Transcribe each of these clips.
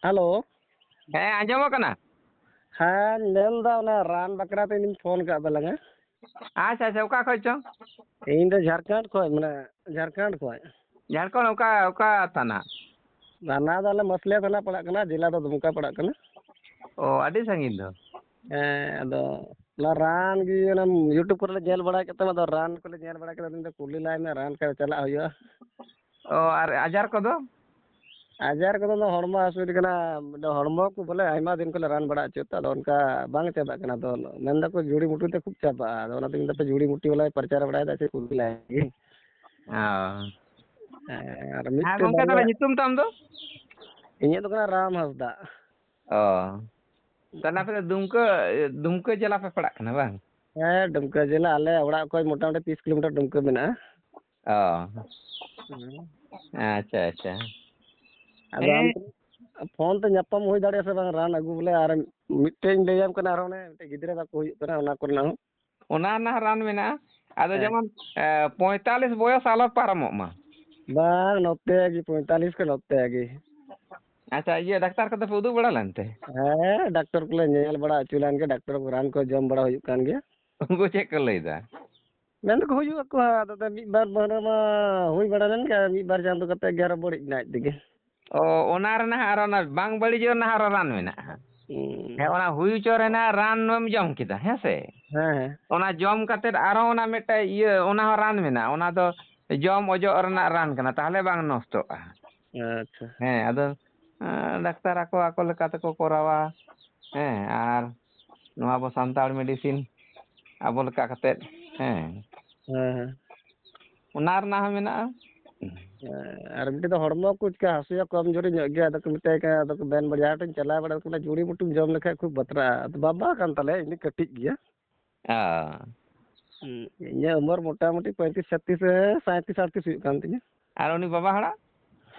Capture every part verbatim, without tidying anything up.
Hello. ᱦᱮᱸ, ᱟᱸᱡᱚᱢᱚᱜ ᱠᱟᱱᱟ? ᱦᱮᱸ, ᱢᱮᱱᱫᱟ ᱚᱱᱟ ᱨᱟᱱ ᱵᱟᱠᱷᱨᱟ ᱛᱮ ᱤᱧ ᱯᱷᱳᱱ ᱠᱟᱜ ᱛᱟᱞᱟᱝᱟ᱾ ᱟᱪᱪᱷᱟ, ᱟᱪᱪᱷᱟ, ᱚᱠᱟ ᱠᱷᱚᱡ ᱪᱚ? ᱤᱧ ᱫᱚ ᱡᱷᱟᱲᱠᱷᱚᱸᱰ ᱠᱷᱚᱡ, ᱢᱟᱱᱮ ᱡᱷᱟᱲᱠᱷᱚᱸᱰ ᱠᱷᱚᱡ᱾ ᱡᱷᱟᱲᱠᱷᱚᱸᱰ ᱚᱠᱟ, ᱚᱠᱟ ᱛᱷᱟᱱᱟ? ᱛᱷᱟᱱᱟ ᱫᱚ ᱟᱞᱮ ᱢᱟᱥᱞᱤᱭᱟ ᱛᱷᱟᱱᱟ ᱯᱟᱲᱟᱜ ᱠᱟᱱᱟ, ᱡᱮᱞᱟ ᱫᱚ ᱫᱩᱢᱠᱟ ᱯᱟᱲᱟᱜ ᱠᱟᱱᱟ᱾ ᱚ, ᱟᱹᱰᱤ ᱥᱟᱺᱜᱤᱧ ᱫᱚ᱾ ᱦᱮᱸ, ᱟᱫᱚ ᱚᱱᱟ ᱨᱟᱱ ᱜᱮ ᱚᱱᱟ YouTube ᱠᱚᱨᱮ ᱞᱮ ᱧᱮᱞ ᱵᱟᱲᱟ ᱠᱮᱫ ᱛᱟᱢᱟ, ᱟᱫᱚ ᱨᱟᱱ ᱠᱚᱞᱮ ᱧᱮᱞ ᱵᱟᱲᱟ ᱠᱮᱫᱟ, ᱟᱫᱚᱧ ᱢᱮᱱᱫᱟ ᱠᱩᱞᱤ ᱞᱟᱭ ᱢᱮ, ᱨᱟᱱ ᱠᱷᱟᱡ ᱪᱟᱞᱟᱜ ᱦᱩᱭᱩᱜᱼᱟ᱾ ᱚ, ᱟᱨ ᱟᱡᱟᱨ ᱠᱚᱫᱚ? ᱟᱡᱟᱨ ᱠᱚᱫᱚ ᱫᱚ ᱦᱚᱲᱢᱚ ᱦᱟᱹᱥᱩ ᱠᱟᱱᱟ, ᱦᱚᱲᱢᱚ ᱠᱚ ᱵᱚᱞᱮ ᱟᱭᱢᱟ ᱫᱤᱱ ᱠᱷᱚᱱ ᱞᱮ ᱨᱟᱱ ᱵᱟᱲᱟ ᱦᱚᱪᱚᱭᱮᱫ ᱛᱚ, ᱟᱫᱚ ᱚᱱᱠᱟ ᱵᱟᱝ ᱪᱟᱵᱟᱜ ᱠᱟᱱᱟ᱾ ᱟᱫᱚ ᱢᱮᱱ ᱫᱟᱠᱚ ᱡᱩᱲᱤ ᱢᱩᱴᱤ ᱛᱮ ᱠᱷᱩᱵ ᱪᱟᱵᱟᱜᱼᱟ, ᱟᱫᱚ ᱚᱱᱟᱛᱮ ᱢᱮᱱ ᱫᱟᱯᱮ ᱡᱩᱲᱤ ᱢᱩᱴᱤ ᱵᱟᱞᱟᱭ ᱯᱨᱚᱪᱟᱨ ᱵᱟᱲᱟᱭᱮᱫᱟ, ᱪᱮᱫ ᱠᱚ ᱞᱟᱹᱭᱟ᱾ ᱚ᱾ ᱟᱨ ᱦᱮᱸ ᱢᱤᱫᱴᱮᱡ ᱜᱚᱢᱠᱮ, ᱵᱟᱨᱭᱟ᱾ ᱛᱟᱦᱚᱞᱮ ᱧᱩᱛᱩᱢ ᱛᱟᱢ ᱫᱚ? ᱤᱧᱟᱹᱜ ᱫᱚ ᱠᱟᱱᱟ ᱨᱟᱢ ᱦᱟᱸᱥᱫᱟ᱾ ᱚ, ᱛᱟᱦᱚᱞᱮ ᱟᱯᱮ ᱫᱚ ᱫᱩᱢᱠᱟᱹ, ᱫᱩᱢᱠᱟᱹ ᱡᱮᱞᱟ ᱯᱮ ᱯᱟᱲᱟᱜ ᱠᱟᱱᱟ ᱵᱟᱝ? ᱦᱮᱸ, ᱰᱩᱢᱠᱟᱹ ᱡᱮᱞᱟ, ᱟᱞᱮ ᱚᱲᱟᱜ ᱠᱷᱚᱡ ᱢᱚᱴᱟᱢᱩᱴᱤ ᱛᱤᱥ ᱠᱤᱞᱳᱢᱤᱴᱟᱨ ᱰᱩᱢᱠᱟᱹ ᱢᱮᱱᱟᱜᱼᱟ᱾ ᱚ, ᱦᱮᱸ᱾ ᱟᱪᱪᱷᱟ, ᱟᱪᱪᱷᱟ᱾ ᱟᱫᱚ ᱟᱢ ᱦᱮᱸ᱾ ᱯᱷᱳᱱ ᱛᱮ ᱧᱟᱯᱟᱢ ᱦᱩᱭ ᱫᱟᱲᱮᱭᱟᱜᱼᱟ ᱥᱮ ᱵᱟᱝ ᱨᱟᱱ ᱟᱹᱜᱩ ᱵᱚᱞᱮ? ᱟᱨ ᱢᱤᱫᱴᱮᱡ ᱤᱧ ᱞᱟᱹᱭᱟᱢ ᱠᱟᱱᱟ, ᱟᱨᱦᱚᱸ ᱚᱱᱮ ᱢᱤᱫᱴᱮᱡ ᱜᱤᱫᱽᱨᱟᱹ ᱵᱟᱠᱚ ᱦᱩᱭᱩᱜ ᱠᱟᱱᱟ, ᱚᱱᱟ ᱠᱚᱨᱮᱱᱟᱜ ᱦᱚᱸ᱾ ᱚᱱᱟ ᱨᱮᱱᱟᱜ ᱨᱟᱱ ᱢᱮᱱᱟᱜᱼᱟ᱾ ᱟᱫᱚ ᱦᱮᱸ᱾ ᱡᱮᱢᱚᱱ, ᱮ, ᱯᱚᱸᱭᱛᱟᱞᱤᱥ ᱵᱚᱭᱚᱥ ᱟᱞᱚ ᱯᱟᱨᱚᱢᱚᱜ ᱢᱟ᱾ ᱵᱟᱝ, ᱱᱚᱛᱮ ᱜᱮ ᱯᱚᱸᱭᱛᱟᱞᱤᱥ ᱠᱷᱚᱱ ᱱᱚᱛᱮ ᱜᱮ᱾ ᱟᱪᱪᱷᱟ, ᱤᱭᱟᱹ, ᱰᱟᱠᱛᱟᱨ ᱠᱚᱫᱚ ᱯᱮ ᱩᱫᱩᱜ ᱵᱟᱲᱟ ᱞᱮᱱ ᱛᱮ? ᱦᱮᱸ, ᱰᱟᱠᱛᱚᱨ ᱠᱚᱞᱮ ᱧᱮᱞ ᱵᱟᱲᱟ ᱦᱚᱪᱚ ᱞᱮᱱ ᱜᱮ, ᱰᱟᱠᱛᱚᱨ ᱠᱚ ᱨᱟᱱ ᱠᱚ ᱡᱚᱢ ᱵᱟᱲᱟ ᱦᱩᱭᱩᱜ ᱠᱟᱱ ᱜᱮᱭᱟ᱾ ᱩᱱᱠᱩ ᱪᱮᱫ ᱠᱚ ᱞᱟᱹᱭᱫᱟ? ᱢᱮᱱ ᱫᱚᱠᱚ ᱦᱩᱭᱩᱜ ᱟᱠᱚ ᱦᱟᱸᱜ, ᱟᱫᱚ ᱢᱤᱫ ᱵᱟᱨ ᱵᱟᱹᱦᱱᱟᱹ ᱢᱟ ᱦᱩᱭ ᱵᱟᱲᱟ ᱞᱮᱱ ᱜᱮ, ᱢᱤᱫ ᱵᱟᱨ ᱪᱟᱸᱫᱚ ᱠᱟᱛᱮ ᱜᱮ ᱟᱨᱚ ᱵᱟᱹᱲᱤᱡ ᱮᱱᱟ ᱟᱡ ᱛᱮᱜᱮ᱾ ᱚ, ᱚᱱᱟ ᱨᱮᱱᱟᱜ ᱟᱨ ᱚᱱᱟ ᱵᱟᱝ ᱵᱟᱹᱲᱤᱡᱚᱜ ᱨᱮᱱᱟᱜ ᱟᱨᱚ ᱨᱟᱱ ᱢᱮᱱᱟᱜᱼᱟ᱾ ᱦᱩᱸ᱾ ᱦᱮᱸ, ᱚᱱᱟ ᱦᱩᱭ ᱦᱚᱪᱚ ᱨᱮᱱᱟᱜ ᱨᱟᱱ ᱮᱢ ᱡᱚᱢ ᱠᱮᱫᱟ, ᱦᱮᱸ ᱥᱮ? ᱦᱮᱸ, ᱦᱮᱸ᱾ ᱚᱱᱟ ᱡᱚᱢ ᱠᱟᱛᱮᱫ ᱟᱨᱚ ᱚᱱᱟ ᱢᱤᱫᱴᱮᱡ ᱤᱭᱟᱹ, ᱚᱱᱟ ᱦᱚᱸ ᱨᱟᱱ ᱢᱮᱱᱟᱜᱼᱟ, ᱚᱱᱟ ᱫᱚ ᱡᱚᱢ ᱚᱡᱚᱜ ᱨᱮᱱᱟᱜ ᱨᱟᱱ ᱠᱟᱱᱟ, ᱛᱟᱦᱚᱞᱮ ᱵᱟᱝ ᱱᱚᱥᱴᱚᱜᱼᱟ᱾ ᱟᱪᱪᱷᱟ᱾ ᱦᱮᱸ, ᱟᱫᱚ, ᱟᱸ, ᱰᱟᱠᱛᱟᱨ ᱟᱠᱚ, ᱟᱠᱚ ᱞᱮᱠᱟ ᱛᱮᱠᱚ ᱠᱚᱨᱟᱣᱟ᱾ ᱦᱮᱸ, ᱟᱨ ᱱᱚᱣᱟ ᱟᱵᱚ ᱥᱟᱱᱛᱟᱲ medicine ᱟᱵᱚ ᱞᱮᱠᱟ ᱠᱟᱛᱮᱫ, ᱦᱮᱸ᱾ ᱦᱮᱸ, ᱦᱮᱸ᱾ ᱚᱱᱟ ᱨᱮᱱᱟᱜ ᱦᱚᱸ ᱢᱮᱱᱟᱜᱼᱟ᱾ ᱦᱮᱸ, ᱟᱨ ᱢᱤᱫᱴᱮᱡ ᱫᱚ ᱦᱚᱲᱢᱚ ᱠᱚ ᱪᱤᱠᱟ ᱦᱟᱹᱥᱩᱭᱟ ᱠᱚᱢ ᱡᱳᱨᱤ ᱧᱚᱜ ᱜᱮᱭᱟ, ᱟᱫᱚ ᱠᱚ ᱢᱮᱛᱟᱭ ᱠᱟᱱᱟ, ᱟᱫᱚ ᱠᱚ ᱢᱮᱱ ᱵᱟᱲᱟ, ᱡᱟᱦᱟᱸ ᱴᱷᱮᱱ ᱪᱟᱞᱟᱣ ᱵᱟᱲᱟ ᱠᱟᱱᱟ, ᱡᱩᱲᱤ ᱵᱩᱴᱤᱢ ᱡᱚᱢ ᱞᱮᱠᱷᱟᱡ ᱠᱷᱩᱵ ᱵᱟᱛᱨᱟᱜᱼᱟ᱾ ᱟᱫᱚ ᱵᱟᱵᱟ ᱠᱟᱱ ᱛᱟᱞᱮᱭᱟ, ᱤᱧ ᱫᱚ ᱠᱟᱹᱴᱤᱡ ᱜᱮᱭᱟ᱾ ᱚ᱾ ᱦᱩᱸ, ᱤᱧᱟᱹᱜ ᱩᱢᱮᱨ ᱢᱚᱴᱟᱢᱩᱴᱤ ᱯᱚᱸᱭᱛᱨᱤᱥ, ᱪᱷᱟᱛᱨᱤᱥ, ᱮ, ᱥᱟᱸᱭᱛᱨᱤᱥ, ᱟᱴᱛᱨᱤᱥ ᱦᱩᱭᱩᱜ ᱠᱟᱱ ᱛᱤᱧᱟᱹ᱾ ᱟᱨ ᱩᱱᱤ ᱵᱟᱵᱟ ᱦᱚᱲᱟᱜ?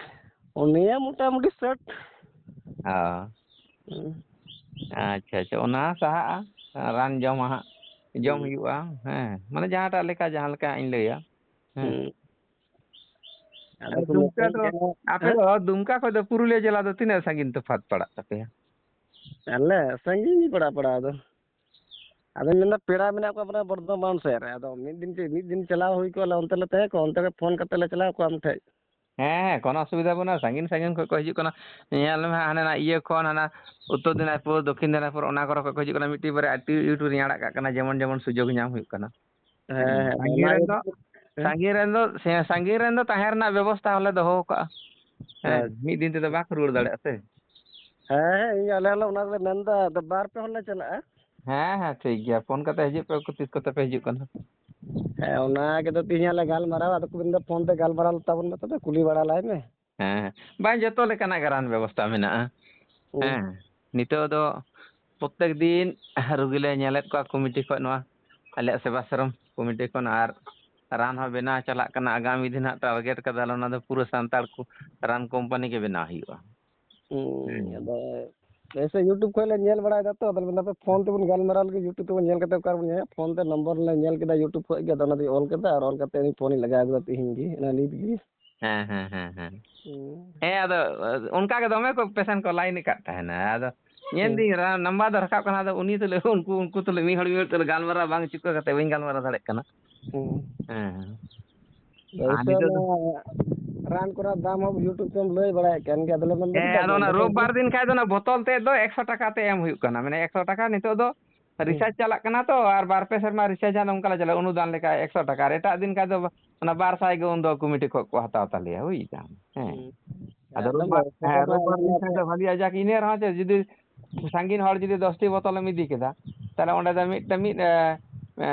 ᱩᱱᱤᱭᱟᱜ ᱢᱚᱴᱟᱢᱩᱴᱤ ᱥᱟᱴ᱾ ᱚ᱾ ᱦᱩᱸ᱾ ᱟᱪᱪᱷᱟ, ᱟᱪᱪᱷᱟ, ᱚᱱᱟ ᱥᱟᱦᱟᱜᱼᱟ, ᱨᱟᱱ ᱡᱚᱢᱟ ᱦᱟᱸᱜ, ᱡᱚᱢ ᱦᱩᱸ᱾ ᱦᱩᱭᱩᱜᱼᱟ, ᱦᱮᱸ, ᱢᱟᱱᱮ ᱡᱟᱦᱟᱸᱴᱟᱜ ᱞᱮᱠᱟ, ᱡᱟᱦᱟᱸ ᱞᱮᱠᱟ ᱤᱧ ᱞᱟᱹᱭᱟ, ᱦᱮᱸ᱾ ᱦᱩᱸ᱾ ᱟᱫᱚ ᱠᱚ ᱫᱩᱢᱠᱟ ᱢᱮᱛᱟᱹᱧ ᱫᱚ, ᱠᱟᱱᱟ, ᱟᱯᱮ ᱦᱮᱸ? ᱫᱚ ᱫᱩᱢᱠᱟ ᱠᱷᱚᱡ ᱫᱚ ᱯᱩᱨᱩᱞᱤᱭᱟᱹ ᱡᱮᱞᱟ ᱫᱚ ᱛᱤᱱᱟᱹᱜ ᱥᱟᱺᱜᱤᱧ ᱛᱚᱯᱷᱟᱛ ᱯᱟᱲᱟᱜ ᱛᱟᱯᱮᱭᱟ? ᱟᱞᱮ ᱥᱟᱺᱜᱤᱧ ᱜᱮ ᱯᱟᱲᱟᱜ, ᱯᱟᱲᱟᱜ ᱫᱚ᱾ ᱟᱫᱚᱧ ᱢᱮᱱᱫᱟ, ᱯᱮᱲᱟ ᱢᱮᱱᱟᱜ ᱠᱚᱣᱟ ᱵᱚᱞᱮ ᱵᱚᱨᱫᱷᱚᱢᱟᱱ ᱥᱮᱫ ᱨᱮ, ᱟᱫᱚ ᱢᱤᱫ ᱫᱤᱱ ᱪᱮᱫ, ᱢᱤᱫ ᱫᱤᱱ ᱪᱟᱞᱟᱣ ᱦᱩᱭ ᱠᱚᱜᱼᱟ, ᱟᱞᱮ ᱚᱱᱛᱮ ᱞᱮ ᱛᱟᱦᱮᱸ ᱠᱚᱜᱼᱟ, ᱚᱱᱛᱮ ᱨᱮ ᱯᱷᱳᱱ ᱠᱟᱛᱮ ᱞᱮ ᱪᱟᱞᱟᱣ ᱠᱚᱜᱼᱟ ᱟᱢ ᱴᱷᱮᱡ᱾ ᱦᱮᱸ, ᱦᱮᱸ, ᱠᱳᱱᱳ ᱚᱥᱩᱵᱤᱫᱷᱟ ᱵᱟᱹᱱᱩᱜᱼᱟ, ᱥᱟᱺᱜᱤᱧ ᱥᱟᱺᱜᱤᱧ ᱠᱷᱚᱡ ᱠᱚ ᱦᱤᱡᱩᱜ ᱠᱟᱱᱟ᱾ ᱧᱮᱞ ᱢᱮ ᱦᱟᱸᱜ, ᱦᱟᱱᱮ ᱱᱟ ᱤᱭᱟᱹ ᱠᱷᱚᱱ, ᱦᱟᱱᱟ ᱩᱛᱛᱚᱨ ᱫᱤᱱᱟᱡᱽᱯᱩᱨ, ᱫᱚᱠᱠᱷᱤᱱ ᱫᱤᱱᱟᱡᱽᱯᱩᱨ, ᱚᱱᱟ ᱠᱚᱨᱮ ᱠᱷᱚᱡ ᱠᱚ ᱦᱤᱡᱩᱜ ᱠᱟᱱᱟ, ᱢᱤᱫᱴᱤᱡ ᱵᱟᱨᱭᱟ ᱟᱹᱛᱩ ᱤᱭᱩᱴᱩᱵᱽ ᱨᱮᱧ ᱟᱲᱟᱜ ᱠᱟᱜ ᱠᱟᱱᱟ, ᱡᱮᱢᱚᱱ ᱡᱮᱢᱚᱱ ᱥᱩᱡᱳᱜᱽ ᱧᱟᱢ ᱦᱩᱭᱩᱜ ᱠᱟᱱᱟ᱾ ᱦᱮᱸ, ᱦᱮᱸ, ᱦᱮᱸ, ᱥᱟᱺᱜᱤᱧ ᱚᱱᱟ ᱨᱮᱱ ᱜᱮ ᱫᱚ, ᱦᱮᱸ? ᱥᱟᱺᱜᱤᱧ ᱨᱮᱱ ᱫᱚ, ᱥᱮ-, ᱥᱟᱺᱜᱤᱧ ᱨᱮᱱ ᱫᱚ ᱛᱟᱦᱮᱸ ᱨᱮᱱᱟᱜ ᱵᱮᱵᱚᱥᱛᱷᱟ ᱦᱚᱸᱞᱮ ᱫᱚᱦᱚ ᱠᱟᱜᱼᱟ᱾ ᱦᱮᱸ, ᱟᱪᱪᱷᱟ᱾ ᱢᱤᱫ ᱫᱤᱱ ᱛᱮᱫᱚ ᱵᱟᱠᱚ ᱨᱩᱣᱟᱹᱲ ᱫᱟᱲᱮᱭᱟᱜᱼᱟ ᱥᱮ᱾ ᱦᱮᱸ, ᱦᱮᱸ, ᱤᱧ, ᱟᱞᱮ ᱦᱚᱸᱞᱮ ᱚᱱᱟ ᱜᱮᱞᱮ ᱢᱮᱱᱫᱟ, ᱟᱫᱚ ᱵᱟᱨ ᱯᱮ ᱦᱚᱲ ᱞᱮ ᱪᱟᱞᱟᱜᱼᱟ᱾ ᱦᱮᱸ, ᱦᱮᱸ, ᱴᱷᱤᱠ ᱜᱮᱭᱟ, ᱯᱷᱳᱱ ᱠᱟᱛᱮ ᱦᱤᱡᱩᱜ ᱯᱮ, ᱛᱤᱥ ᱠᱚᱛᱮ ᱯᱮ ᱦᱤᱡᱩᱜ ᱠᱟᱱᱟ? ᱦᱮᱸ, ᱚᱱᱟ ᱜᱮᱛᱚ ᱛᱤᱦᱤᱧ ᱦᱟᱸᱜ ᱞᱮ ᱜᱟᱞᱢᱟᱨᱟᱣᱟ, ᱟᱫᱚ ᱠᱚ ᱢᱮᱱᱫᱟ ᱯᱷᱳᱱ ᱛᱮ ᱜᱟᱞᱢᱟᱨᱟᱣ ᱛᱟᱵᱚᱱ ᱢᱮ, ᱛᱚᱵᱮ ᱠᱩᱞᱤ ᱵᱟᱲᱟ ᱞᱟᱭ ᱢᱮ᱾ ᱦᱮᱸ, ᱦᱮᱸ᱾ ᱵᱟᱝ, ᱡᱚᱛᱚ ᱞᱮᱠᱟᱱᱟᱜ ᱜᱮ ᱨᱟᱱ ᱵᱮᱵᱚᱥᱛᱷᱟ ᱢᱮᱱᱟᱜᱼᱟ᱾ ᱦᱩᱸ᱾ ᱦᱮᱸ, ᱱᱤᱛᱚᱜ ᱫᱚ ᱯᱨᱚᱛᱮᱠ ᱫᱤᱱ ᱨᱩᱜᱤ ᱞᱮ ᱧᱮᱞᱮᱫ ᱠᱚᱣᱟ ᱠᱚᱢᱤᱴᱤ ᱠᱷᱚᱱ, ᱱᱚᱣᱟ ᱟᱞᱮᱭᱟᱜ ᱥᱮᱵᱟ ᱟᱥᱨᱚᱢ ᱠᱚᱢᱤᱴᱤ ᱠᱷᱚᱱ, ᱟᱨ ᱨᱟᱱ ᱦᱚᱸ ᱵᱮᱱᱟᱣ ᱪᱟᱞᱟᱜ ᱠᱟᱱᱟ᱾ ᱟᱜᱟᱢᱤ ᱫᱤᱱ ᱦᱟᱸᱜ ᱴᱟᱨᱜᱮᱴ ᱠᱟᱫᱟ ᱞᱮ, ᱚᱱᱟ ᱫᱚ ᱯᱩᱨᱟᱹ ᱥᱟᱱᱛᱟᱲ ᱠᱚ ᱨᱟᱱ ᱠᱳᱢᱯᱟᱱᱤ ᱜᱮ ᱵᱮᱱᱟᱣ ᱦᱩᱭᱩᱜᱼᱟ᱾ ᱦᱩᱸ, ᱦᱮᱸ᱾ ᱟᱫᱚ ᱡᱮᱭᱥᱮ YouTube ᱠᱷᱚᱡ ᱞᱮ ᱧᱮᱞ ᱵᱟᱲᱟᱭ ᱫᱟ ᱛᱚ, ᱟᱫᱚ ᱞᱮ ᱢᱮᱱᱫᱟ ᱦᱟᱯᱮ ᱯᱷᱳᱱ ᱛᱮᱵᱚᱱ ᱜᱟᱞᱢᱟᱨᱟᱣ ᱞᱮᱜᱮ, YouTube ᱛᱮᱵᱚᱱ ᱧᱮᱞ ᱠᱟᱛᱮ ᱚᱠᱟ ᱨᱮᱵᱚᱱ ᱧᱟᱢᱟ, ᱯᱷᱳᱱ ᱛᱮ ᱱᱚᱢᱵᱚᱨ ᱞᱮ ᱧᱮᱞ ᱠᱮᱫᱟ YouTube ᱠᱷᱚᱡ ᱜᱮ, ᱟᱫᱚ ᱚᱱᱟ ᱛᱮᱧ ᱚᱞ ᱠᱮᱫᱟ ᱟᱨ ᱚᱞ ᱠᱟᱛᱮ ᱤᱧ ᱯᱷᱳᱱ ᱤᱧ ᱞᱟᱜᱟᱣ ᱠᱮᱫᱟ ᱛᱤᱦᱤᱧ ᱜᱮ, ᱚᱱᱟ ᱱᱤᱛ ᱜᱮ᱾ ᱦᱮᱸ, ᱦᱮᱸ, ᱦᱮᱸ, ᱦᱮᱸ᱾ ᱦᱩᱸ᱾ ᱦᱮᱸ, ᱟᱫᱚ, ᱚᱱᱠᱟ ᱜᱮ ᱫᱚᱢᱮ ᱠᱚ ᱯᱮᱥᱮᱱᱴ ᱠᱚ ᱞᱟᱭᱤᱱ ᱟᱠᱟᱫ ᱛᱟᱦᱮᱱᱟ᱾ ᱟᱫᱚ ᱧᱮᱞ ᱦᱩᱸ᱾ ᱫᱤᱧ ᱨᱟ-, ᱱᱟᱢᱵᱟᱨ ᱫᱚ ᱨᱟᱠᱟᱵ ᱠᱟᱱᱟ, ᱟᱫᱚ ᱩᱱᱤ ᱛᱩᱞᱩᱡ ᱩᱱᱠᱩ, ᱩᱱᱠᱩ ᱛᱩᱞᱩᱡ ᱢᱤᱫ ᱦᱚᱲ, ᱢᱤᱫ ᱦᱚᱲ ᱛᱩᱞᱩᱡ ᱜᱟᱞᱢᱟᱨᱟᱣ ᱵᱟᱝ ᱪᱩᱠᱟᱹ ᱠᱟᱛᱮ ᱵᱟᱹᱧ ᱜᱟᱞᱢᱟᱨᱟᱣ ᱫᱟᱲᱮᱭᱟᱜ ᱠᱟᱱᱟ᱾ ᱦᱩᱸ᱾ ᱦᱮᱸ᱾ ᱟᱨ ᱚᱵᱚᱥᱥᱚ ᱱᱤᱛᱚᱜ ᱫᱚ ᱚᱱᱟ ᱨᱟᱱ ᱠᱚᱨᱮᱱᱟᱜ ᱫᱟᱢ ᱦᱚᱸ YouTube ᱨᱮᱢ ᱞᱟᱹᱭ ᱵᱟᱲᱟᱭᱮᱫ ᱠᱟᱱ ᱜᱮᱭᱟ, ᱟᱫᱚ ᱞᱮ ᱢᱮᱱᱫᱟ ᱦᱮᱸ, ᱪᱮᱫᱟᱜ ᱟᱫᱚ ᱵᱟᱝ ᱚᱱᱟ ᱵᱚᱛᱚᱞ ᱨᱳᱵᱵᱟᱨ ᱛᱮ? ᱫᱤᱱ ᱠᱷᱟᱡ ᱫᱚ ᱚᱱᱟ ᱵᱚᱛᱚᱞ ᱛᱮᱫ ᱫᱚ ᱮᱠᱥᱚ ᱴᱟᱠᱟ ᱛᱮ ᱮᱢ ᱦᱩᱭᱩᱜ ᱠᱟᱱᱟ, ᱢᱟᱱᱮ ᱮᱠᱥᱚ ᱴᱟᱠᱟ ᱱᱤᱛᱚᱜ ᱫᱚ ᱦᱩᱸ᱾ ᱨᱤᱪᱟᱨᱡᱽ ᱪᱟᱞᱟᱜ ᱠᱟᱱᱟ ᱛᱚ, ᱟᱨ ᱵᱟᱨ ᱯᱮ ᱥᱮᱨᱢᱟ ᱨᱤᱪᱟᱨᱡᱽ ᱦᱟᱸᱜ ᱚᱱᱠᱟ ᱞᱮ ᱪᱟᱞᱟᱜᱼᱟ, ᱚᱱᱩᱫᱟᱱ ᱞᱮᱠᱟ ᱮᱠᱥᱚ ᱴᱟᱠᱟ, ᱟᱨ ᱮᱴᱟᱜ ᱫᱤᱱ ᱠᱷᱟᱡ ᱫᱚ ᱚᱱᱟ ᱵᱟᱨ ᱥᱟᱭ ᱜᱮ ᱩᱱᱫᱚ ᱠᱚᱢᱤᱴᱤ ᱠᱷᱚᱡ ᱠᱚ ᱦᱟᱛᱟᱣ ᱛᱟᱞᱮᱭᱟ, ᱵᱩᱡᱽ ᱫᱟᱢ᱾ ᱦᱮᱸ᱾ ᱦᱩᱸ᱾ ᱟᱫᱚ ᱟᱫᱚ ᱨᱳᱵᱵᱟᱨ, ᱵᱟᱨ ᱯᱮ ᱦᱮᱸ, ᱥᱮᱨᱢᱟ ᱨᱳᱵᱵᱟᱨ ᱫᱤᱱ ᱠᱷᱟᱡ ᱫᱚ ᱵᱷᱟᱞᱤᱜᱼᱟ, ᱡᱟᱠ ᱤᱱᱟᱹ ᱨᱮᱦᱚᱸ ᱪᱮᱫ, ᱡᱩᱫᱤ ᱥᱟᱺᱜᱤᱧ ᱦᱚᱲ ᱡᱩᱫᱤ ᱫᱚᱥᱴᱤ ᱵᱚᱛᱚᱞᱮᱢ ᱤᱫᱤ ᱠᱮᱫᱟ, ᱛᱟᱦᱞᱮ ᱚᱸᱰᱮ ᱫᱚ ᱢᱤᱫᱴᱮᱱ, ᱢᱤᱫ, ᱮ, ᱮ,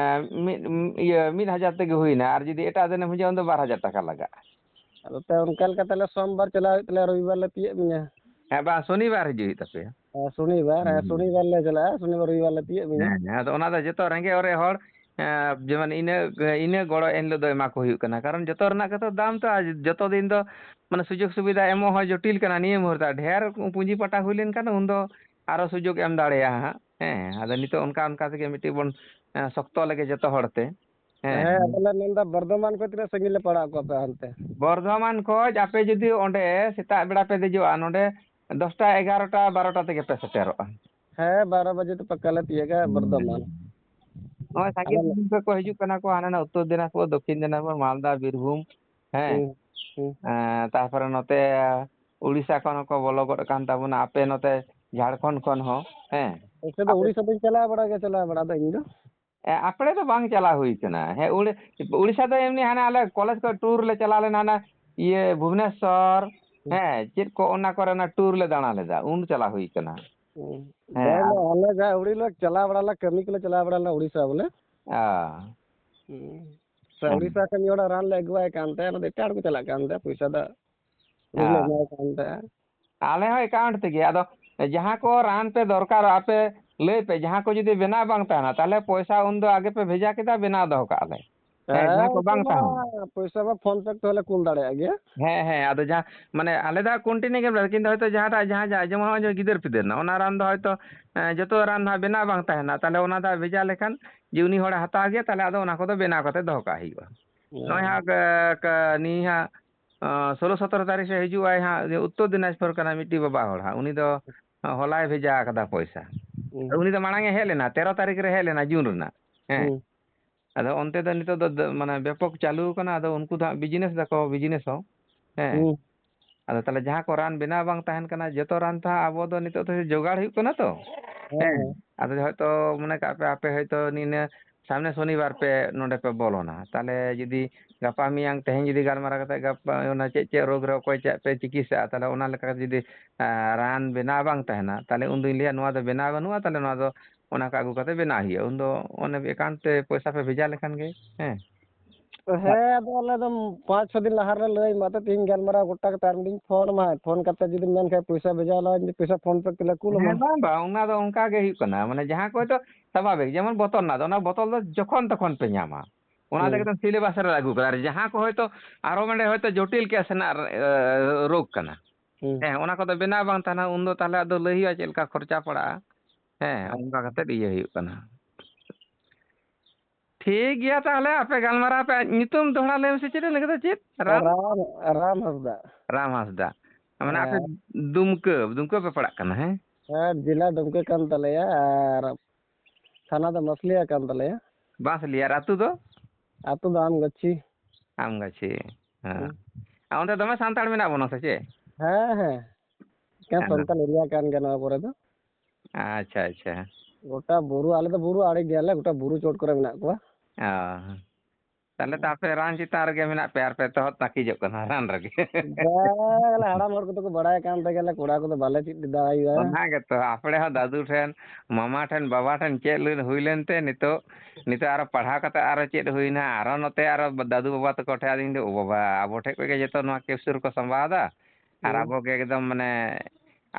ᱢᱤᱫ, ᱤᱭᱟᱹ, ᱢᱤᱫ ᱦᱟᱡᱟᱨ ᱛᱮᱜᱮ ᱦᱩᱭᱱᱟ, ᱟᱨ ᱡᱩᱫᱤ ᱮᱴᱟᱜ ᱫᱤᱱᱮᱢ ᱦᱤᱡᱩᱜᱼᱟ, ᱩᱱᱫᱚ ᱵᱟᱨ ᱦᱟᱡᱟᱨ ᱴᱟᱠᱟ ᱞᱟᱜᱟᱜᱼᱟ᱾ ᱟᱫᱚ ᱛᱚ ᱚᱱᱠᱟ ᱞᱮᱠᱟ ᱛᱟᱦᱞᱮ ᱥᱳᱢᱵᱟᱨ ᱪᱟᱞᱟᱣ ᱦᱩᱭᱩᱜ ᱛᱟᱞᱮᱭᱟ, ᱨᱚᱵᱤᱵᱟᱨ ᱞᱮ ᱛᱤᱭᱳᱜ ᱢᱮᱭᱟ᱾ ᱦᱮᱸ, ᱵᱟᱝ, ᱥᱚᱱᱤᱵᱟᱨ ᱦᱤᱡᱩᱜ ᱦᱩᱭᱩᱜ ᱛᱟᱯᱮᱭᱟ᱾ ᱦᱮᱸ, ᱥᱚᱱᱤᱵᱟᱨ, ᱦᱮᱸ, ᱦᱩᱸ᱾ ᱥᱚᱱᱤᱵᱟᱨ ᱞᱮ ᱪᱟᱞᱟᱜᱼᱟ, ᱥᱚᱱᱤᱵᱟᱨ ᱨᱚᱵᱤᱵᱟᱨ ᱞᱮ ᱛᱤᱭᱳᱜ ᱢᱮᱭᱟ᱾ ᱦᱮᱸ, ᱦᱮᱸ, ᱟᱫᱚ ᱚᱱᱟ ᱫᱚ ᱡᱚᱛᱚ ᱨᱮᱸᱜᱮᱡ ᱚᱨᱮᱡ ᱦᱚᱲ, ᱮᱸ, ᱡᱮᱢᱚᱱ ᱤᱱᱟᱹ, ᱤᱱᱟᱹ ᱜᱚᱲᱚ ᱮᱱ ᱦᱤᱞᱳᱜ ᱫᱚ ᱮᱢᱟ ᱠᱚ ᱦᱩᱭᱩᱜ ᱠᱟᱱᱟ, ᱠᱟᱨᱚᱱ ᱡᱚᱛᱚ ᱨᱮᱱᱟᱜ ᱜᱮᱛᱚ ᱫᱟᱢ ᱛᱚ, ᱟᱨ ᱡᱚᱛᱚ ᱫᱤᱱ ᱫᱚ ᱢᱟᱱᱮ ᱥᱩᱡᱳᱜᱽ ᱥᱩᱵᱤᱫᱷᱟ ᱮᱢᱚᱜ ᱦᱚᱸ ᱡᱚᱴᱤᱞ ᱠᱟᱱᱟ ᱱᱤᱭᱟᱹ ᱢᱩᱦᱩᱨᱛᱮ᱾ ᱰᱷᱮᱨ ᱯᱩᱸᱡᱤ ᱯᱟᱴᱟ ᱦᱩᱭ ᱞᱮᱱᱠᱷᱟᱱ ᱩᱱᱫᱚ ᱟᱨᱚ ᱥᱩᱡᱳᱜᱽ ᱮᱢ ᱫᱟᱲᱮᱭᱟᱜᱼᱟ ᱦᱟᱸᱜ᱾ ᱦᱮᱸ, ᱟᱫᱚ ᱱᱤᱛᱚᱜ ᱚᱱᱠᱟ ᱚᱱᱠᱟ ᱛᱮᱜᱮ ᱢᱤᱫᱴᱤᱡ ᱵᱚᱱ, ᱮᱸ, ᱥᱚᱠᱛᱚ ᱞᱮᱜᱮ ᱡᱚᱛᱚ ᱦᱚᱲ ᱛᱮ᱾ ᱦᱮᱸ᱾ ᱦᱮᱸ, ᱟᱫᱚ ᱞᱮ ᱢᱮᱱᱫᱟ ᱵᱚᱨᱫᱷᱚᱢᱟᱱ ᱠᱷᱚᱱ ᱛᱤᱱᱟᱹᱜ ᱥᱟᱺᱜᱤᱧ ᱞᱮ ᱯᱟᱲᱟᱜ ᱠᱚᱣᱟ ᱟᱯᱮ ᱦᱟᱱᱛᱮ? ᱵᱚᱨᱫᱷᱚᱢᱟᱱ ᱠᱷᱚᱱ ᱟᱯᱮ ᱡᱩᱫᱤ ᱚᱸᱰᱮ ᱥᱮᱛᱟᱜ ᱵᱮᱲᱟ ᱯᱮ ᱫᱮᱡᱚᱜᱼᱟ, ᱱᱚᱸᱰᱮ ᱫᱚᱥᱴᱟ, ᱮᱜᱟᱨᱚᱴᱟ, ᱵᱟᱨᱚᱴᱟ ᱛᱮᱜᱮ ᱯᱮ ᱥᱮᱴᱮᱨᱚᱜᱼᱟ᱾ ᱦᱮᱸ, ᱵᱟᱨᱚ ᱵᱟᱡᱮ ᱛᱮ ᱯᱟᱠᱟ ᱞᱮ ᱛᱤᱭᱟᱹᱜᱟ ᱵᱚᱨᱫᱷᱚᱢᱟᱱ᱾ ᱱᱚᱜᱼᱚᱭ ᱥᱟᱺᱜᱤᱧ ᱟᱞᱮ ᱥᱟᱺᱜᱤᱧ ᱠᱷᱚᱱ ᱠᱚ ᱦᱤᱡᱩᱜ ᱠᱟᱱᱟ ᱠᱚ, ᱦᱟᱱᱟ ᱱᱟ ᱩᱛᱛᱚᱨ ᱫᱤᱱᱟᱡᱽᱯᱩᱨ, ᱫᱚᱠᱠᱷᱤᱱ ᱫᱤᱱᱟᱡᱽᱯᱩᱨ, ᱢᱟᱞᱫᱟ, ᱵᱤᱨᱵᱷᱩᱢ, ᱦᱮᱸ᱾ ᱦᱩᱸ, ᱦᱩᱸ᱾ ᱮᱸ, ᱛᱟᱨᱯᱚᱨᱮ ᱱᱚᱛᱮ ᱩᱲᱤᱥᱥᱟ ᱠᱷᱚᱱ ᱦᱚᱸᱠᱚ ᱵᱚᱞᱚ ᱜᱚᱫ ᱟᱠᱟᱱ ᱛᱟᱵᱚᱱᱟ, ᱟᱯᱮ ᱱᱚᱛᱮ ᱡᱷᱟᱲᱠᱷᱚᱸᱰ ᱠᱷᱚᱱ ᱦᱚᱸ, ᱦᱮᱸ᱾ ᱚᱱᱛᱮ ᱫᱚ ᱟᱯᱮ ᱩᱲᱤᱥᱥᱟ ᱫᱚᱧ ᱪᱟᱞᱟᱣ ᱵᱟᱲᱟ ᱜᱮ, ᱪᱟᱞᱟᱣ ᱵᱟᱲᱟ ᱫᱚ ᱤᱧ ᱫᱚ᱾ ᱮ, ᱟᱯᱲᱮ ᱫᱚ ᱵᱟᱝ ᱪᱟᱞᱟᱣ ᱦᱩᱭ ᱠᱟᱱᱟ᱾ ᱦᱮᱸ, ᱩᱲᱤ-, ᱩᱲᱤᱥᱥᱟ ᱫᱚ ᱮᱢᱱᱤ ᱦᱟᱱᱮ ᱟᱞᱮ ᱠᱚᱞᱮᱡᱽ ᱠᱷᱚᱱ ᱴᱩᱨ ᱞᱮ ᱪᱟᱞᱟᱣ ᱞᱮᱱᱟ, ᱦᱟᱱᱟ ᱤᱭᱟᱹ ᱵᱷᱩᱵᱽᱱᱮᱥᱥᱚᱨ, ᱦᱩᱸ᱾ ᱦᱮᱸ, ᱪᱮᱫ ᱠᱚ ᱚᱱᱟ ᱠᱚᱨᱮ ᱚᱱᱟ ᱴᱩᱨ ᱞᱮ ᱫᱟᱬᱟ ᱞᱮᱫᱟ, ᱩᱱ ᱪᱟᱞᱟᱣ ᱦᱩᱭ ᱠᱟᱱᱟ᱾ ᱦᱩᱸ᱾ ᱦᱮᱸ, ᱵᱟᱝ, ᱟᱨ ᱟᱞᱮ ᱡᱟ ᱟᱹᱣᱲᱤ ᱞᱮ ᱪᱟᱞᱟᱣ ᱵᱟᱲᱟ ᱞᱮᱱᱟ, ᱠᱟᱹᱢᱤ ᱠᱚᱞᱮ ᱪᱟᱞᱟᱣ ᱵᱟᱲᱟ ᱞᱮᱱᱟ ᱩᱲᱤᱥᱥᱟ ᱵᱚᱞᱮ᱾ ᱚ᱾ ᱦᱩᱸ᱾ ᱥᱮ ᱦᱮᱸ᱾ ᱩᱲᱤᱥᱥᱟ ᱠᱷᱚᱱ ᱢᱤᱫ ᱦᱚᱲ ᱨᱟᱱ ᱞᱮ ᱟᱹᱜᱩᱣᱟᱭ ᱠᱟᱱ ᱛᱟᱦᱮᱸᱫ, ᱚᱱᱟ ᱫᱚ ᱮᱴᱟᱜ ᱦᱚᱲ ᱠᱚ ᱪᱟᱞᱟᱜ ᱠᱟᱱ ᱛᱟᱦᱮᱸᱫ, ᱯᱚᱭᱥᱟ ᱫᱚ ᱩᱱᱤ ᱞᱮ ᱦᱮᱸ᱾ ᱮᱢᱟᱭ ᱠᱟᱱ ᱛᱟᱦᱮᱸᱫ᱾ ᱟᱞᱮ ᱦᱚᱸ account ᱛᱮᱜᱮ᱾ ᱟᱫᱚ ᱡᱟᱦᱟᱸ ᱠᱚ ᱨᱟᱱ ᱯᱮ ᱫᱚᱨᱠᱟᱨᱚᱜᱼᱟ, ᱟᱯᱮ ᱞᱟᱹᱭ ᱯᱮ, ᱡᱟᱦᱟᱸ ᱠᱚ ᱡᱩᱫᱤ ᱵᱮᱱᱟᱣ ᱵᱟᱝ ᱛᱟᱦᱮᱱᱟ, ᱛᱟᱦᱚᱞᱮ ᱯᱚᱭᱥᱟ ᱩᱱᱫᱚ ᱟᱜᱮ ᱯᱮ ᱵᱷᱮᱡᱟ ᱠᱮᱫᱟ, ᱵᱮᱱᱟᱣ ᱫᱚᱦᱚ ᱠᱟᱜᱼᱟ ᱞᱮ᱾ ᱦᱮᱸ, ᱦᱮᱸ, ᱡᱟᱦᱟᱸ ᱠᱚ ᱩᱱᱠᱩ ᱵᱟᱝ ᱢᱟ ᱛᱟᱦᱮᱱᱟ᱾ ᱯᱚᱭᱥᱟ ᱢᱟ PhonePe ᱛᱮᱦᱚᱸ ᱞᱮ ᱠᱩᱞ ᱫᱟᱲᱮᱭᱟᱜ ᱜᱮᱭᱟ᱾ ᱦᱮᱸ, ᱦᱮᱸ, ᱟᱫᱚ ᱡᱟᱦᱟᱸ, ᱢᱟᱱᱮ, ᱟᱞᱮ ᱫᱚ continue ᱜᱮ, ᱠᱤᱱᱛᱩ ᱦᱚᱭᱛᱳ ᱡᱟᱦᱟᱸᱴᱟᱜ, ᱡᱟᱦᱟᱸ, ᱡᱟᱦᱟᱸ, ᱡᱮᱢᱚᱱ ᱱᱚᱜᱼᱚᱭ ᱡᱮ ᱜᱤᱫᱟᱹᱨ ᱯᱤᱫᱟᱹᱨ ᱨᱮᱱᱟᱜ, ᱚᱱᱟ ᱨᱟᱱ ᱫᱚ ᱦᱚᱭᱛᱳ, ᱮᱸ, ᱡᱚᱛᱚ ᱨᱟᱱ ᱫᱚ ᱦᱟᱸᱜ ᱵᱮᱱᱟᱣ ᱵᱟᱝ ᱛᱟᱦᱮᱱᱟ, ᱛᱟᱦᱚᱞᱮ ᱚᱱᱟ ᱫᱚ ᱦᱟᱸᱜ ᱵᱷᱮᱡᱟ ᱞᱮᱠᱷᱟᱱ ᱡᱮ ᱩᱱᱤ ᱦᱚᱲᱮ ᱦᱟᱛᱟᱣ ᱜᱮᱭᱟ, ᱛᱟᱦᱚᱞᱮ ᱟᱫᱚ ᱚᱱᱟ ᱠᱚᱫᱚ ᱵᱮᱱᱟᱣ ᱠᱟᱛᱮ ᱫᱚᱦᱚ ᱠᱟᱜ ᱦᱩᱭᱩᱜᱼᱟ᱾ ᱱᱚᱜᱼᱚᱭ ᱦᱮᱸ᱾ ᱦᱟᱸᱜ, ᱮ, ᱠᱟ-, ᱱᱤᱭᱟᱹ ᱦᱟᱸᱜ, ᱟᱸ, ᱥᱳᱞᱳ ᱥᱚᱛᱨᱚ ᱛᱟᱹᱨᱤᱠᱷ ᱥᱮᱫ ᱦᱤᱡᱩᱜ ᱟᱭ ᱦᱟᱸᱜ, ᱩᱱᱤ ᱩᱛᱛᱚᱨ ᱫᱤᱱᱟᱡᱽᱯᱩᱨ ᱠᱟᱱᱟᱭ ᱢᱤᱫᱴᱤᱡ ᱵᱟᱵᱟ ᱦᱚᱲ ᱦᱟᱸᱜ, ᱩᱱᱤ ᱫᱚ ᱦᱚᱞᱟᱭ ᱵᱷᱮᱡᱟ ᱟᱠᱟᱫᱟ ᱯᱚᱭᱥᱟ᱾ ᱦᱩᱸ᱾ ᱩᱱᱤ ᱫᱚ ᱢᱟᱲᱟᱝ ᱮ ᱦᱮᱡ ᱞᱮᱱᱟ, ᱛᱮᱨᱚ ᱛᱟᱹᱨᱤᱠᱷ ᱨᱮ ᱦᱮᱡ ᱞᱮᱱᱟ ᱡᱩᱱ ᱨᱮᱱᱟᱜ, ᱦᱮᱸ᱾ ᱦᱩᱸ᱾ ᱟᱫᱚ ᱚᱱᱛᱮ ᱫᱚ ᱱᱤᱛᱚᱜ ᱫᱚ ᱫ-, ᱢᱟᱱᱮ ᱵᱮᱯᱚᱠ ᱪᱟᱹᱞᱩ ᱟᱠᱟᱱᱟ, ᱟᱫᱚ ᱩᱱᱠᱩ ᱫᱚ ᱦᱟᱸᱜ business ᱫᱟᱠᱚ, business ᱦᱚᱸ, ᱦᱮᱸ᱾ ᱦᱩᱸ᱾ ᱟᱫᱚ ᱛᱟᱦᱚᱞᱮ ᱡᱟᱦᱟᱸ ᱠᱚ ᱨᱟᱱ ᱵᱮᱱᱟᱣ ᱵᱟᱝ ᱛᱟᱦᱮᱱ ᱠᱟᱱᱟ, ᱡᱚᱛᱚ ᱨᱟᱱ ᱛᱚ ᱦᱟᱸᱜ ᱟᱵᱚ ᱫᱚ ᱱᱤᱛᱚᱜ ᱫᱚ ᱡᱚᱜᱟᱲ ᱦᱩᱭᱩᱜ ᱠᱟᱱᱟ ᱛᱚ, ᱦᱮᱸ᱾ ᱦᱮᱸ᱾ ᱟᱫᱚ ᱦᱚᱭᱛᱳ ᱢᱚᱱᱮ ᱠᱟᱜ ᱯᱮ, ᱟᱯᱮ ᱦᱚᱭᱛᱳ ᱱᱤᱱᱟᱹ ᱥᱟᱢᱱᱮ ᱥᱚᱱᱤᱵᱟᱨ ᱯᱮ ᱱᱚᱰᱮ ᱯᱮ ᱵᱚᱞᱚᱱᱟ, ᱛᱟᱦᱚᱞᱮ ᱡᱩᱫᱤ ᱜᱟᱯᱟ ᱢᱮᱭᱟᱝ, ᱛᱮᱦᱮᱧ ᱡᱩᱫᱤ ᱜᱟᱞᱢᱟᱨᱟᱣ ᱠᱟᱛᱮ ᱜᱟᱯᱟ ᱚᱱᱟ ᱪᱮᱫ ᱪᱮᱫ ᱨᱳᱜᱽ ᱨᱮ ᱚᱠᱚᱭ ᱪᱮᱫ ᱯᱮ ᱪᱤᱠᱤᱛᱥᱟᱜᱼᱟ, ᱛᱟᱦᱚᱞᱮ ᱚᱱᱟ ᱞᱮᱠᱟᱛᱮ ᱡᱩᱫᱤ, ᱮᱸ, ᱨᱟᱱ ᱵᱮᱱᱟᱣ ᱵᱟᱝ ᱛᱟᱦᱮᱱᱟ, ᱛᱟᱦᱚᱞᱮ ᱩᱱᱫᱩᱧ ᱞᱟᱹᱭᱟ ᱱᱚᱣᱟ ᱫᱚ ᱵᱮᱱᱟᱣ ᱵᱟᱹᱱᱩᱜᱼᱟ, ᱛᱟᱦᱚᱞᱮ ᱱᱚᱣᱟ ᱫᱚ ᱚᱱᱟ ᱠᱚ ᱟᱹᱜᱩ ᱠᱟᱛᱮ ᱵᱮᱱᱟᱣ ᱦᱩᱭᱩᱜᱼᱟ᱾ ᱩᱱᱫᱚ ᱚᱱᱮ account ᱛᱮ ᱯᱚᱭᱥᱟ ᱯᱮ ᱵᱷᱮᱡᱟ ᱞᱮᱠᱷᱟᱱ ᱜᱮ, ᱦᱮᱸ᱾ ᱦᱮᱸ, ᱟᱫᱚ ᱟᱞᱮ ᱫᱚ ᱯᱟᱸᱪ ᱪᱷᱚ ᱫᱤᱱ ᱞᱟᱦᱟ ᱨᱮᱞᱮ ᱞᱟᱹᱭ ᱟᱢᱟ, ᱛᱚ ᱛᱮᱦᱮᱧ ᱜᱟᱞᱢᱟᱨᱟᱣ ᱜᱚᱴᱟ ᱠᱟᱛᱮ ᱟᱨ ᱢᱤᱫ ᱫᱤᱱ ᱯᱷᱳᱱ ᱟᱢᱟ, ᱯᱷᱳᱱ ᱠᱟᱛᱮ ᱡᱩᱫᱤᱢ ᱢᱮᱱ ᱠᱷᱟᱡ ᱯᱚᱭᱥᱟ ᱵᱷᱮᱡᱟ ᱟᱞᱟᱝ, ᱯᱚᱭᱥᱟ PhonePe ᱛᱮᱞᱮ ᱠᱩᱞ ᱟᱢᱟ᱾ ᱦᱮᱸ, ᱵᱟᱝ, ᱵᱟᱝ, ᱚᱱᱟ ᱫᱚ ᱚᱱᱠᱟ ᱜᱮ ᱦᱩᱭᱩᱜ ᱠᱟᱱᱟ, ᱢᱟᱱᱮ ᱡᱟᱦᱟᱸ ᱠᱚ ᱦᱚᱭᱛᱳ ᱥᱟᱵᱷᱟᱵᱤᱠ, ᱡᱮᱢᱚᱱ ᱵᱚᱛᱚᱞ ᱨᱮᱱᱟᱜ ᱫᱚ, ᱚᱱᱟ ᱵᱚᱛᱚᱞ ᱫᱚ ᱡᱚᱠᱷᱚᱱ ᱛᱚᱠᱷᱚᱱ ᱯᱮ ᱧᱟᱢᱟ, ᱚᱱᱟ ᱫᱚ ᱦᱩᱸ᱾ ᱮᱠᱫᱚᱢ syllabus ᱨᱮ ᱟᱹᱜᱩ ᱠᱟᱫᱟ᱾ ᱟᱨ ᱡᱟᱦᱟᱸ ᱠᱚ ᱦᱚᱭᱛᱳ ᱟᱨᱚ ᱢᱟᱱᱮ ᱦᱚᱭᱛᱳ ᱡᱚᱴᱤᱞ case ᱨᱮᱱᱟᱜ, ᱮ, ᱨᱳᱜᱽ ᱠᱟᱱᱟ, ᱦᱩᱸ᱾ ᱦᱮᱸ, ᱚᱱᱟ ᱠᱚᱫᱚ ᱵᱮᱱᱟᱣ ᱵᱟᱝ ᱛᱟᱦᱮᱱᱟ, ᱩᱱᱫᱚ ᱛᱟᱦᱚᱞᱮ ᱟᱫᱚ ᱞᱟᱹᱭ ᱦᱩᱭᱩᱜᱼᱟ ᱪᱮᱫ ᱞᱮᱠᱟ ᱠᱷᱚᱨᱪᱟ ᱯᱟᱲᱟᱜᱼᱟ, ᱦᱮᱸ, ᱚᱱᱠᱟ ᱠᱟᱛᱮᱫ ᱤᱭᱟᱹ ᱦᱩᱭᱩᱜ ᱠᱟᱱᱟ᱾ ᱴᱷᱤᱠ ᱜᱮᱭᱟ, ᱛᱟᱦᱚᱞᱮ ᱟᱯᱮ ᱜᱟᱞᱢᱟᱨᱟᱣ ᱯᱮ᱾ ᱧᱩᱛᱩᱢ ᱫᱚᱦᱲᱟ ᱞᱟᱹᱭ ᱢᱮᱥᱮ, ᱪᱮᱫ ᱮᱢ ᱞᱟᱹᱭ ᱠᱮᱫᱟ? ᱪᱮᱫ? ᱨᱟᱢ? ᱨᱟᱢ, ᱨᱟᱢ ᱦᱟᱸᱥᱫᱟ᱾ ᱨᱟᱢ ᱦᱟᱸᱥᱫᱟ᱾ ᱢᱟᱱᱮ ᱟᱯᱮ ᱦᱮᱸ᱾ ᱫᱩᱢᱠᱟᱹ, ᱫᱩᱢᱠᱟᱹ ᱯᱮ ᱯᱟᱲᱟᱜ ᱠᱟᱱᱟ, ᱦᱮᱸ? ᱦᱮᱸ, ᱡᱮᱞᱟ ᱫᱩᱢᱠᱟᱹ ᱠᱟᱱ ᱛᱟᱞᱮᱭᱟ ᱟᱨ ᱛᱷᱟᱱᱟ ᱫᱚ ᱢᱟᱥᱞᱤᱭᱟ ᱠᱟᱱ ᱛᱟᱞᱮᱭᱟ᱾ ᱵᱟᱸᱥᱞᱤᱭᱟ᱾ ᱟᱨ ᱟᱹᱛᱩ ᱫᱚ? ᱟᱹᱛᱩ ᱫᱚ ᱟᱢᱜᱟᱹᱪᱷᱤ᱾ ᱟᱢᱜᱟᱹᱪᱷᱤ, ᱦᱮᱸ᱾ ᱦᱮᱸ᱾ ᱟᱨ ᱚᱸᱰᱮ ᱫᱚᱢᱮ ᱥᱟᱱᱛᱟᱲ ᱢᱮᱱᱟᱜ ᱵᱚᱱᱟ ᱥᱮ ᱪᱮᱫ? ᱦᱮᱸ, ᱦᱮᱸ᱾ ᱮᱠᱮᱱ ᱦᱮᱸ᱾ ᱥᱟᱱᱛᱟᱲ area ᱠᱟᱱ ᱜᱮᱭᱟ ᱱᱚᱣᱟ ᱠᱚᱨᱮ ᱫᱚ᱾ ᱟᱪᱪᱷᱟ, ᱟᱪᱪᱷᱟ᱾ ᱜᱚᱴᱟ ᱵᱩᱨᱩ, ᱟᱞᱮ ᱫᱚ ᱵᱩᱨᱩ ᱟᱲᱮ ᱜᱮᱭᱟᱞᱮ, ᱜᱚᱴᱟ ᱵᱩᱨᱩ ᱪᱚᱴ ᱠᱚᱨᱮ ᱢᱮᱱᱟᱜ ᱠᱚᱣᱟ᱾ ᱚ᱾ ᱛᱟᱦᱞᱮ ᱛᱚ ᱦᱮᱸ᱾ ᱟᱯᱮ ᱨᱟᱱ ᱪᱮᱛᱟᱱ ᱨᱮᱜᱮ ᱢᱮᱱᱟᱜ ᱯᱮᱭᱟ, ᱟᱨ ᱯᱮ ᱮᱛᱚᱦᱚᱵ ᱛᱟᱹᱠᱤᱡᱚᱜ ᱠᱟᱱᱟ ᱨᱟᱱ ᱨᱮᱜᱮ᱾ ᱵᱟᱝ, ᱟᱞᱮ ᱦᱟᱲᱟᱢ ᱦᱚᱲ ᱠᱚᱫᱚ ᱠᱚ ᱵᱟᱲᱟᱭ ᱠᱟᱱ ᱛᱮᱜᱮ ᱞᱮ ᱠᱚᱲᱟ ᱠᱚᱫᱚ ᱵᱟᱞᱮ ᱪᱮᱫ ᱫᱟᱲᱮᱭᱟᱜᱼᱟ᱾ ᱚᱱᱟ ᱜᱮᱛᱚ, ᱟᱯᱲᱮ ᱦᱚᱸ ᱫᱟᱫᱩ ᱴᱷᱮᱱ, ᱢᱟᱢᱟ ᱴᱷᱮᱱ, ᱵᱟᱵᱟ ᱴᱷᱮᱱ ᱪᱮᱫ ᱞᱟᱹᱭ ᱦᱩᱭ ᱞᱮᱱᱛᱮ ᱱᱤᱛᱚᱜ, ᱱᱤᱛᱚᱜ ᱟᱨᱚ ᱯᱟᱲᱦᱟᱣ ᱠᱟᱛᱮ ᱟᱨᱚ ᱪᱮᱫ ᱦᱩᱭᱱᱟ, ᱟᱨᱚ ᱱᱚᱛᱮ ᱟᱨᱚ ᱫᱟᱫᱩ ᱵᱟᱵᱟ ᱛᱟᱠᱚ ᱴᱷᱮᱱ ᱟᱫᱚᱧ ᱞᱟᱹᱭᱫᱟ, "ᱳ ᱵᱟᱵᱟ, ᱟᱵᱚ ᱴᱷᱮᱱ ᱠᱷᱚᱱ ᱜᱮ ᱡᱚᱛᱚ ᱱᱚᱣᱟ capsule ᱠᱚ ᱥᱟᱢᱵᱟᱣ ᱮᱫᱟ, ᱟᱨ ᱦᱩᱸ᱾ ᱟᱵᱚ ᱜᱮ ᱮᱠᱫᱚᱢ ᱢᱟᱱᱮ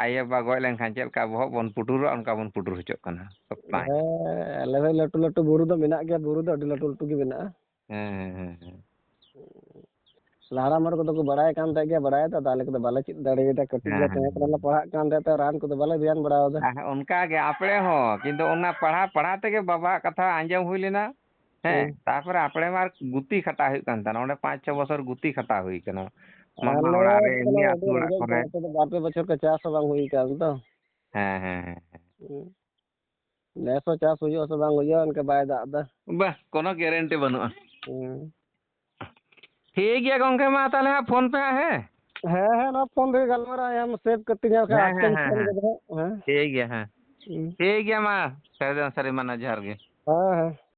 ᱟᱭᱳ ᱵᱟᱵᱟ ᱜᱚᱡ ᱞᱮᱱᱠᱷᱟᱱ ᱪᱮᱫ ᱞᱮᱠᱟ ᱵᱚᱦᱚᱜ ᱵᱚᱱ ᱯᱩᱴᱩᱨᱚᱜᱼᱟ, ᱚᱱᱠᱟ ᱵᱚᱱ ᱯᱩᱴᱩᱨ ᱦᱚᱪᱚᱜ ᱠᱟᱱᱟ ᱥᱚᱠᱛᱟᱭ᱾" ᱦᱮᱸ, ᱟᱞᱮ ᱦᱚᱸ ᱞᱟᱹᱴᱩ ᱞᱟᱹᱴᱩ ᱵᱩᱨᱩ ᱫᱚ ᱢᱮᱱᱟᱜ ᱜᱮᱭᱟ, ᱵᱩᱨᱩ ᱫᱚ ᱟᱹᱰᱤ ᱞᱟᱹᱴᱩ ᱞᱟᱹᱴᱩ ᱜᱮ ᱢᱮᱱᱟᱜᱼᱟ᱾ ᱦᱮᱸ, ᱦᱮᱸ, ᱦᱮᱸ, ᱦᱮᱸ᱾ ᱦᱟᱲᱟᱢ ᱦᱚᱲ ᱠᱚᱫᱚ ᱠᱚ ᱵᱟᱲᱟᱭ ᱠᱟᱱ ᱛᱟᱦᱮᱸᱫ ᱜᱮᱭᱟ, ᱵᱟᱲᱟᱭ ᱫᱚ, ᱟᱫᱚ ᱟᱞᱮ ᱠᱚᱫᱚ ᱵᱟᱞᱮ ᱪᱮᱫ ᱫᱟᱲᱮᱭᱟᱫᱟ᱾ ᱠᱟᱹᱴᱤᱡ ᱦᱮᱸ, ᱞᱮ ᱦᱮᱸ, ᱛᱟᱦᱮᱸ ᱠᱟᱱᱟ, ᱞᱮ ᱦᱮᱸ᱾ ᱯᱟᱲᱦᱟᱜ ᱠᱟᱱ ᱛᱟᱦᱮᱸᱫ ᱛᱚ, ᱨᱟᱱ ᱠᱚᱫᱚ ᱵᱟᱞᱮ ᱫᱷᱮᱭᱟᱱ ᱵᱟᱲᱟᱣᱟᱫᱟ᱾ ᱦᱮᱸ, ᱚᱱᱠᱟ ᱜᱮ ᱟᱯᱲᱮ ᱦᱚᱸ, ᱠᱤᱱᱛᱩ ᱚᱱᱟ ᱯᱟᱲᱦᱟᱣ, ᱯᱟᱲᱦᱟᱣ ᱛᱮᱜᱮ ᱵᱟᱵᱟᱣᱟᱜ ᱠᱟᱛᱷᱟ ᱟᱸᱡᱚᱢ ᱦᱩᱭ ᱞᱮᱱᱟ᱾ ᱦᱮᱸ, ᱦᱩᱸ᱾ ᱛᱟᱨᱯᱚᱨᱮ ᱟᱯᱲᱮ ᱢᱟ ᱟᱨ ᱜᱩᱛᱤ ᱠᱷᱟᱴᱟᱣ ᱦᱩᱭᱩᱜ ᱠᱟᱱ ᱛᱟᱦᱮᱱᱟ, ᱚᱸᱰᱮ ᱯᱟᱸᱪ ᱪᱷᱚ ᱵᱚᱪᱷᱚᱨ ᱜᱩᱛᱤ ᱠᱷᱟᱴᱟᱣ ᱦᱩᱭ ᱠᱟᱱᱟ᱾ ᱢᱟᱢᱟ ᱟᱞᱮ ᱚᱲᱟᱜ ᱨᱮ, ᱠᱚᱫᱚ ᱮᱢᱱᱤ ᱟᱹᱰᱤ ᱟᱹᱛᱩ ᱚᱲᱟᱜ ᱨᱮᱸᱜᱮᱡ ᱠᱚᱨᱮ᱾ ᱜᱮᱭᱟ, ᱱᱚᱛᱮ ᱫᱚ ᱵᱟᱨ ᱯᱮ ᱵᱚᱪᱷᱚᱨ ᱠᱚ ᱪᱟᱥ ᱦᱚᱸ ᱵᱟᱝ ᱦᱩᱭ ᱠᱟᱱ ᱫᱚ᱾ ᱦᱮᱸ, ᱦᱮᱸ, ᱦᱮᱸ, ᱦᱮᱸ᱾ ᱦᱩᱸ᱾ ᱱᱮᱥ ᱦᱚᱸ ᱪᱟᱥ ᱦᱩᱭᱩᱜᱼᱟ ᱥᱮ ᱵᱟᱝ ᱦᱩᱭᱩᱜᱼᱟ, ᱚᱱᱠᱟ ᱵᱟᱭ ᱫᱟᱜ ᱮᱫᱟ᱾ ᱵᱟᱦ, ᱠᱳᱱᱳ guarantee ᱵᱟᱹᱱᱩᱜᱼᱟ᱾ ᱦᱩᱸ᱾ ᱴᱷᱤᱠ ᱜᱮᱭᱟ ᱜᱚᱝᱠᱮ, ᱢᱟ ᱛᱟᱦᱞᱮ ᱦᱟᱸᱜ ᱯᱷᱳᱱ ᱯᱮ ᱦᱟᱸᱜ, ᱦᱮᱸ? ᱦᱮᱸ, ᱦᱮᱸ, ᱱᱚᱣᱟ ᱯᱷᱳᱱ ᱨᱮᱜᱮ ᱜᱟᱞᱢᱟᱨᱟᱣ ᱟᱢ, save ᱠᱟᱹᱛᱤᱧ ᱦᱟᱸᱜ ᱠᱷᱟᱡ, ᱦᱮᱸ, ᱦᱮᱸ, ᱟᱴᱠᱟᱧ ᱦᱮᱸ, ᱯᱷᱳᱱ ᱦᱮᱸ᱾ ᱠᱟᱫᱟ ᱦᱟᱸᱜ, ᱦᱮᱸ᱾ ᱴᱷᱤᱠ ᱜᱮᱭᱟ, ᱦᱮᱸ᱾ ᱦᱩᱸ᱾ ᱴᱷᱤᱠ ᱜᱮᱭᱟ, ᱢᱟ ᱥᱟᱹᱨᱤ ᱫᱚ ᱥᱟᱹᱨᱤ, ᱢᱟ ᱡᱚᱦᱟᱨ ᱜᱮ᱾ ᱦᱮᱸ, ᱦᱮᱸ᱾